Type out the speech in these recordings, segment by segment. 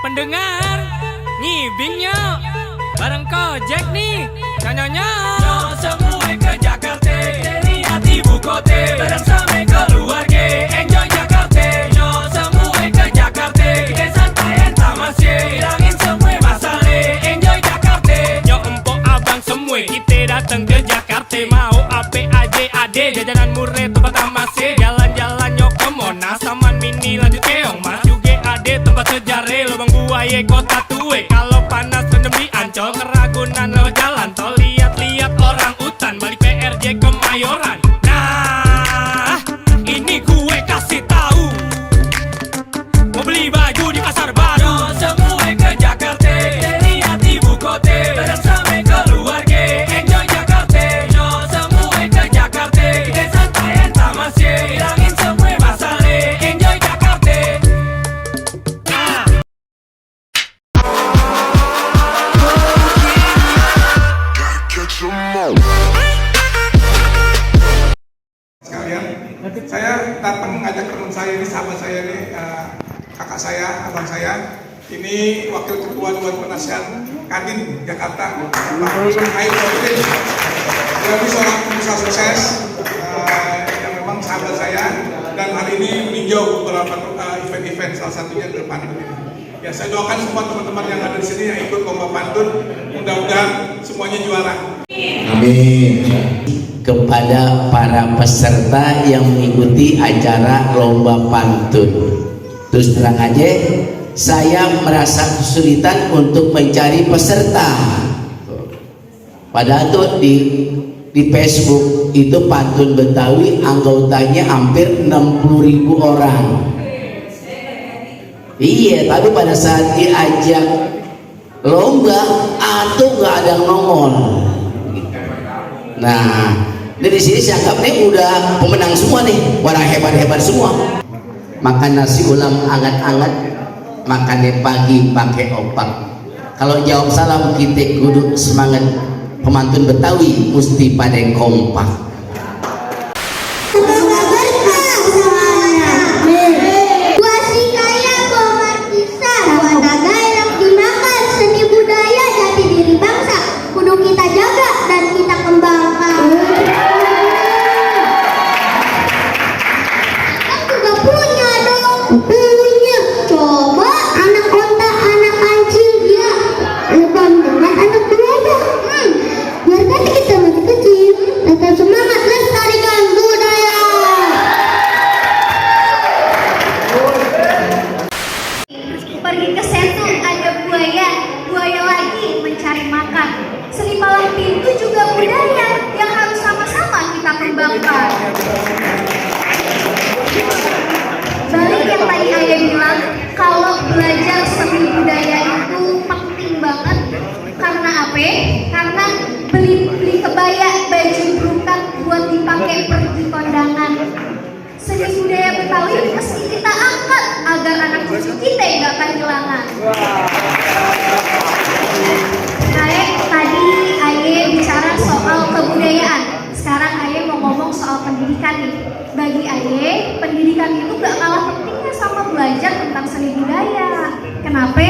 pendengar, ngibingnya bareng Kojek nih, nyonya. Semua ke Jakarta, dari hati bukote, bareng sampai keluarga, enjoy Jakarta. Semua ke Jakarta, kita santai entah masih, hilangin semua masalah, enjoy Jakarta. Empok abang semua, kita datang ke Jakarta, mau apa aja ada, jajanan murah tempat masih, jalan-jalan nyok ke Monas, Taman Mini lanjut keong mas. Tempat sejarah lubang buaya kota tua. Kalau panas rendam di Ancol, Keragunan lewat jalan tol, lihat-lihat orang utan balik PRJ Kemayoran. Nah, ini gue kasih tahu, mau beli baju di pasar baru. Semua ke Jakarta, dari hati bukote, bareng sampai keluarga, enjoy Jakarta. Semua ke Jakarta, kita santai entah masih, hilangin semua masalah, enjoy Jakarta. Sekalian, saya datang mengajak teman saya ini, sahabat saya ini, kakak saya, abang saya. Ini wakil ketua Dewan Penasihat Kadin Jakarta, Pak Ayu Sofian. Dia seorang pengusaha sukses yang memang sahabat saya, dan hari ini meninjau beberapa event-event, salah satunya ke Pantun ini. Ya, saya doakan semua teman-teman yang ada di sini yang ikut lomba pantun, mudah-mudahan semuanya juara. Amin. Kepada para peserta yang mengikuti acara lomba pantun, terus terang aja, saya merasa kesulitan untuk mencari peserta. Padahal tuh di Facebook itu pantun Betawi anggotanya hampir 60.000 orang. Iya, tapi pada saat diajak lomba atau nggak ada yang nongol. Nah, dari sini saya anggap nih udah pemenang semua nih, orang hebat-hebat semua. Makan nasi ulam anget-anget, makannya pagi pakai opak. Kalau jawab salam kita kudu semangat, pemantun Betawi mesti pada kompak. Kita jaga dan kita kembangkan. Kan juga punya dong. Punya. Coba anak onta, anak kancil ya lebam dengan anak buaya. Biar nanti kita masih kecil, tetap semangat lestarikan budaya. Pergi ke sentul ada buaya, buaya lagi mencari makan. Seni palang pintu juga budaya yang harus sama-sama kita kembangkan. Balik yang tadi Ayah bilang, kalau belajar seni budaya itu penting banget. Karena apa? Karena beli kebaya, baju brokat buat dipakai pergi kondangan. Seni budaya Betawi mesti kita angkat agar anak cucu kita nggak kehilangan. Tadi Aye bicara soal kebudayaan. Sekarang Aye mau ngomong soal pendidikan nih. Bagi Aye, pendidikan itu gak kalah pentingnya sama belajar tentang seni budaya. Kenapa?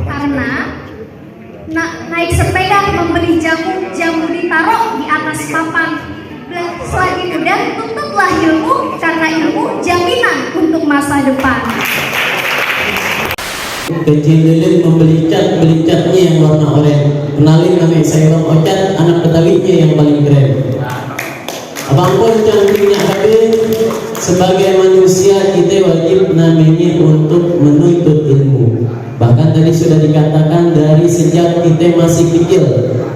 Karena naik sepeda membeli jamu ditaruh di atas papan. Selagi muda, tuntutlah ilmu, karena ilmu jaminan untuk masa depan. Kecil lilin membeli catnya yang warna oranye. Kenalin nama saya Bang Ocat, anak Betawinya yang paling keren. Abang pun cantiknya hadir. Sebagai manusia kita wajib namanya untuk menuntut ilmu. Bahkan tadi sudah dikatakan dari sejak kita masih kecil,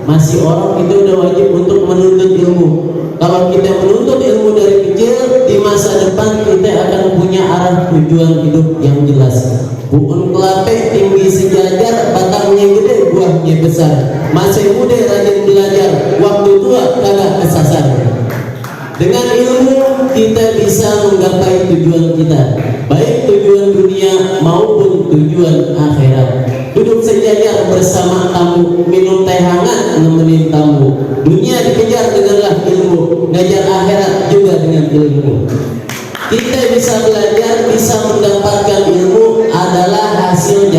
masih orang itu udah wajib untuk menuntut ilmu. Kalau kita menuntut ilmu dari kecil, di masa depan kita akan punya arah tujuan hidup yang jelas. Pohon kelapa tinggi sejajar, batangnya gede, buahnya besar. Masih muda rajin belajar, waktu tua kagak kesasar. Dengan ilmu kita bisa menggapai tujuan kita, baik tujuan dunia maupun tujuan akhirat. Duduk sejajar bersama tamu, minum teh hangat nemenin tamu. Dunia dikejar denganlah ilmu, ngajar akhirat juga dengan ilmu. Kita bisa belajar, bisa mendapatkan ilmu adalah hasil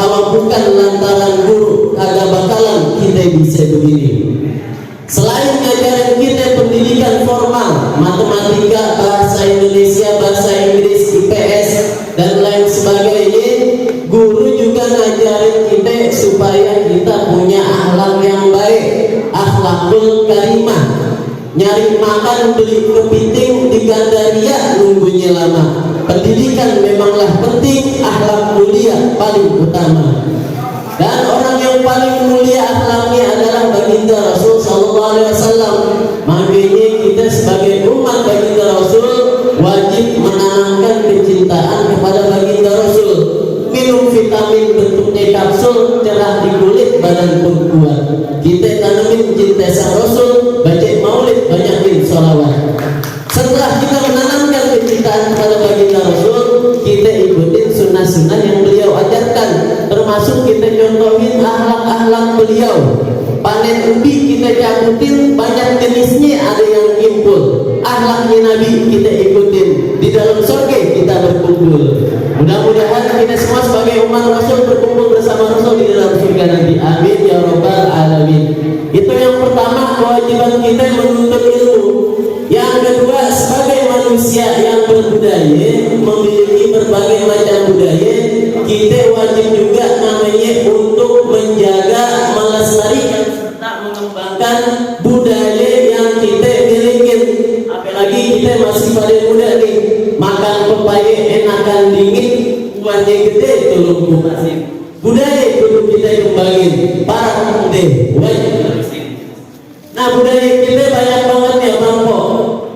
Kalau bukan lantaran guru, kagak bakalan kita bisa begini. Selain ngajarin kita pendidikan formal, matematika, bahasa Indonesia, bahasa Inggris, IPS, dan lain sebagainya, guru juga ngajarin kita supaya kita punya akhlak yang baik, akhlakul karimah. Nyari makan beli kepiting di Gandaria nunggunya lama. Pendidikan memanglah penting, akhlak mulia paling utama. Dan orang yang paling mulia akhlaknya adalah baginda Rasul sallallahu alaihi wasallam. Makanya kita sebagai umat baginda Rasul wajib menanamkan kecintaan kepada baginda Rasul. Minum vitamin bentuknya kapsul, cerah di kulit, badan pun kuat. Kita tanamin cinta sang Rasul, baca maulid, banyakin sholawat. Setelah kita menanamkan kecintaan kepada baginda Rasul, kita ikutin sunnah-sunnah yang beliau ajarkan, termasuk kita contohin akhlak-akhlak beliau. Panen ubi kita cakutin, banyak jenisnya, ada yang impul. Akhlaknya Nabi kita ikutin, di dalam surga kita berkumpul. Mudah-mudahan kita semua sebagai umat Rasul berkumpul bersama Rasul di dalam surga nanti. Amin ya rabbal alamin. Itu yang pertama, kewajiban kita menuntut ilmu. Yang kedua, sebagai manusia yang berbudaya, memiliki berbagai macam budaya, kita wajib juga namanya untuk menjaga, melestarikan serta mengembangkan budaya yang kita miliki. Apalagi kita masih pada muda nih, makan pepaya enakan dingin, buahnya gede, tolong kupasin. Budaya kudu kita kembangin, para pemuda wajib. Nah, budaya kita banyak banget ya Bang Po.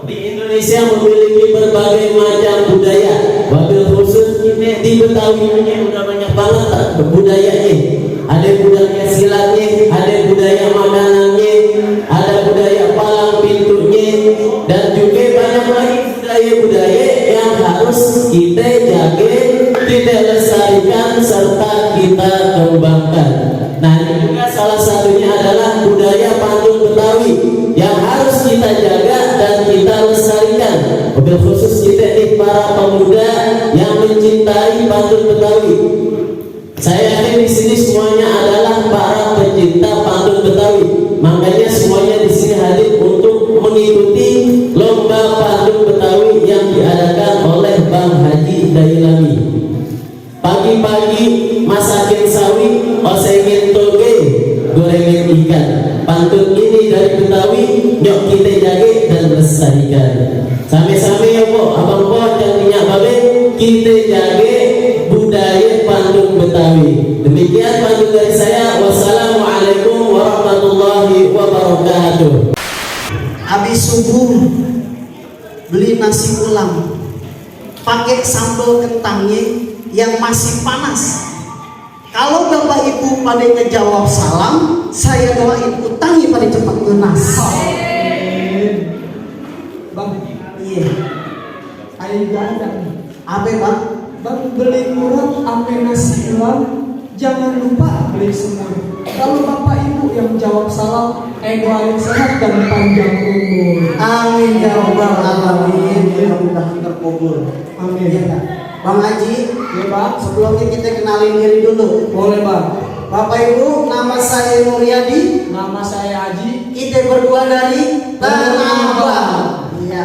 Di Indonesia memiliki berbagai macam budaya. Wabil khusus kita di Betawi ini udah banyak banget budayanya. Ada budaya silatnya, ada budaya makanannya, ada budaya palang pintunya, dan juga banyak lagi budaya-budaya yang harus kita jaga, kita lestarikan serta kita kembangkan. Nah, ini juga salah satunya adalah budaya pantun Betawi yang harus kita jaga dan kita lestarikan. Wabil khusus kita nih para pemuda yang mencintai pantun Betawi. Saya yakin di sini semuanya adalah para pencinta pantun Betawi. Makanya semuanya di sini hadir untuk mengikuti lomba pantun Betawi yang diadakan oleh Bang Haji Dailami. Pagi-pagi masakin sawi, osengin toge, gorengin ikan. Pantun ini dari Betawi, nyok kita jaga dan lestarikan. Sampai-sampai ya Po, abang Po cantiknya babe, kita jaga budaya pantun Betawi. Demikian pantun dari saya. Wassalamualaikum warahmatullahi wabarakatuh. Habis subuh beli nasi ulam, pakai sambal kentangnya yang masih panas. Kalau Bapak Ibu pada ngejawab salam, saya doain utangnya pada cepat lunas. Bang, Iya. ayo juga ada nih. Apa Bang? Bang, beli murah sampai nasi ulam, jangan lupa beli semur. Kalau Bapak Ibu yang jawab salam, doain sehat dan panjang umur. Amin ya rabbal alamin. Mudah-mudahan terkabul. Amin. Iya, Kak. Bang Haji, Ya Bang, sebelumnya kita kenalin diri dulu. boleh Bang. Bapak Ibu, nama saya Nuryadi. Nama saya Haji. Kita berdua dari Tanah Abang. Iya.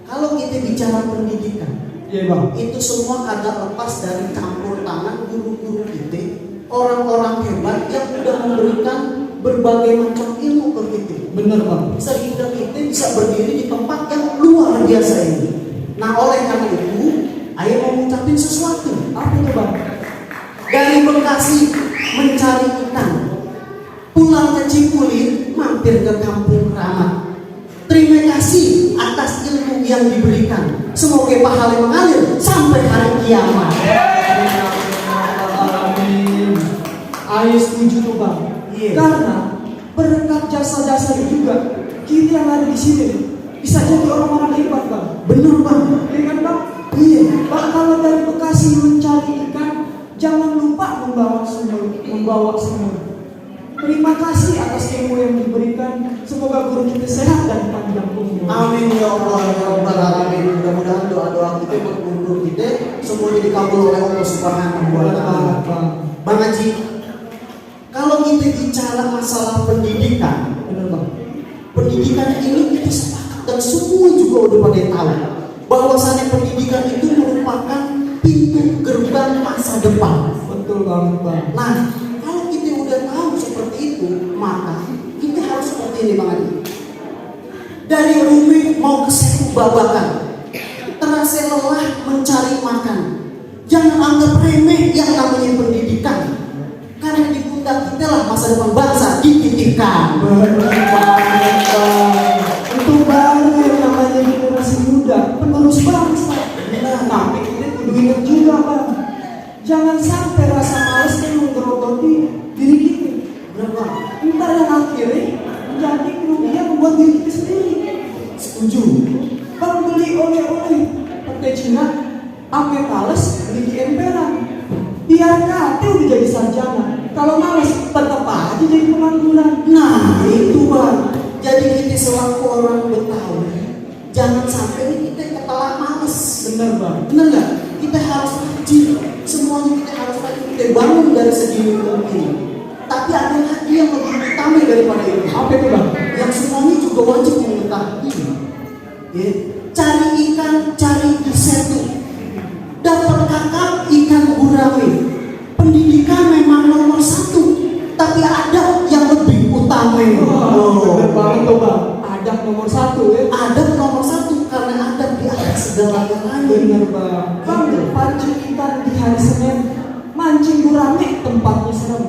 Kalau kita bicara pendidikan, Iya Bang. itu semua agak lepas dari campur tangan guru-guru kita, orang-orang hebat yang sudah memberikan berbagai macam ilmu ke kita. Bener Bang. Sehingga kita bisa berdiri di tempat yang luar biasa ini. Nah, oleh karena itu, ayo mau ngucapin sesuatu. Apa itu Bang? Dari Bekasi mencari ikan, pulang ke Cipulir mampir ke Kampung Keramat. Terima kasih atas ilmu yang diberikan. Semoga pahala mengalir sampai hari kiamat. Amin. Ayo setuju tuh Bang. Iya. Karena berkat jasa-jasa itu juga kita yang ada di sini bisa jadi orang-orang hebat Bang. Benar Bang. Iya kan Bang? Iya. Bang, kalau dari Bekasi mencari ikan, jangan lupa membawa semur. Terima kasih atas ilmu yang diberikan. Semoga guru kita sehat dan panjang umur. Amin ya Allah ya Rabbal alamin. Mudah-mudahan doa-doa kita buat guru kita semuanya dikabul oleh Allah Subhanahu wa taala. Bang. Bang Haji, kalau kita bicara masalah pendidikan, Bener bang. pendidikan ini kita sepakat dan semua juga udah pada tahu bahwasannya pendidikan itu merupakan pintu gerbang masa depan. Betul banget bang. Nah, kalau kita udah tahu seperti itu, maka kita harus seperti ini Bang Adi. Dari rumit mau ke seku babakan, terasa lelah mencari makan. Jangan anggap remeh yang namanya pendidikan, karena di pundak kita lah masa depan bangsa dititipkan. Bener banget bang. Itu baru yang namanya generasi muda, penerus bangsa. Nah, tapi kita kudu ingat juga bang, jangan sampai rasa malas yang menggerogoti diri kita. Benar Bang? Entar yang akhirnya menjadi kerugian buat diri kita sendiri. Setuju. Bang beli oleh-oleh pakai Cina, ame males beli di emperan. Biar kate udah jadi sarjana, kalau males tetap aja jadi pengangguran. Nah, itu Bang. Jadi kita selaku orang Betawi, jangan sampai nih kita ketelan males. Bener bang. Bener nggak? Kita harus rajin. Semuanya kita harus rajin. Kita bangun dari sedini mungkin. Tapi ada lagi yang lebih utama daripada itu. Apa itu bang? Yang semuanya juga wajib mengetahui. Ya. Cari ikan, cari di setu. Dapat kakap ikan gurame. Pendidikan memang nomor satu, tapi ada yang lebih utama. Bener banget tuh bang. Adab nomor satu ya. Adab nomor satu karena adab di atas segala yang lain. Bener bang. Bang, pancing ikan di hari Senin, mancing gurame tempatnya serem.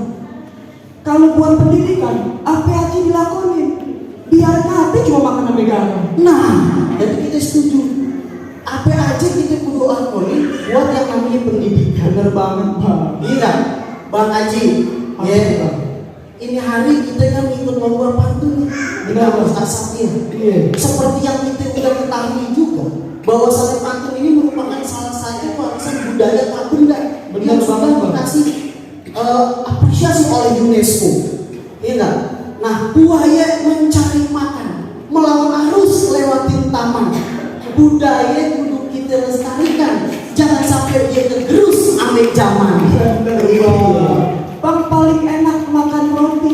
Kalau buat pendidikan, apa aja dilakonin? Biar nanti cuma makan sampai garam. Nah, jadi kita setuju. Apa aja kita kudu lakonin buat yang namanya pendidikan. Bener banget bang. Iya, Bang Haji. Apa Ya, itu, Bang? ini hari kita kan ikut lomba pantun di Benar, kampus Bang. Asapnya. Iya. Seperti yang kita udah ketahui juga, bahwa sate pantun ini merupakan salah satu warisan budaya tak benda Benar yang sudah banget, Bang. dikasih apresiasi oleh UNESCO. Iya nggak? Nah, buaya mencari makan, melawan arus lewatin taman. Budaya kudu kita lestarikan, jangan sampai dia tergerus ambil zaman. Bener bang. Bang paling enak makan roti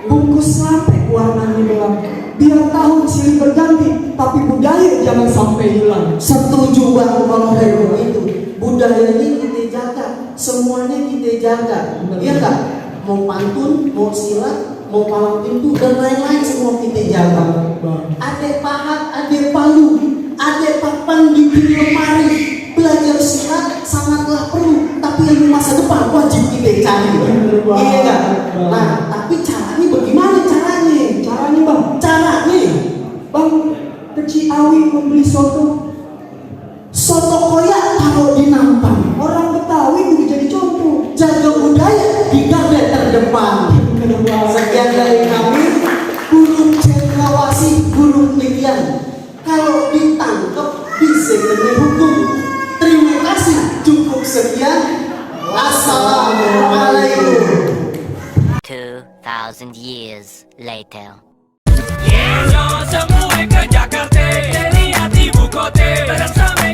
bungkus sampai warnanya gelap. Biar tahun silih berganti, tapi budaya jangan sampai hilang. Setuju Bang kalau kayak begitu. Budaya ini kita jaga, semuanya kita jaga. Iya nggak? Mau pantun, mau silat, mau palang pintu dan lain-lain semua kita jaga. Adek pahat, adek palu, adek papan di lemari. Belajar silat sangatlah perlu, tapi ilmu masa depan wajib kita cari. Iya nggak? Nah, tapi caranya bagaimana caranya? Caranya bang, Caranya, bang ke Ciawi membeli soto. soto koyak taruh di nampan. Orang Betawi udah jadi contoh. Jaga budaya di garda terdepan. Bener bang. Sekian dari kami, burung cendrawasih, burung penelitian. Kalau ditangkap bisa kena hukum. Terima kasih, cukup sekian. Assalamualaikum. 2,000 years later. Yeah, semua ke Jakarta, dari hati ibu kota, bersama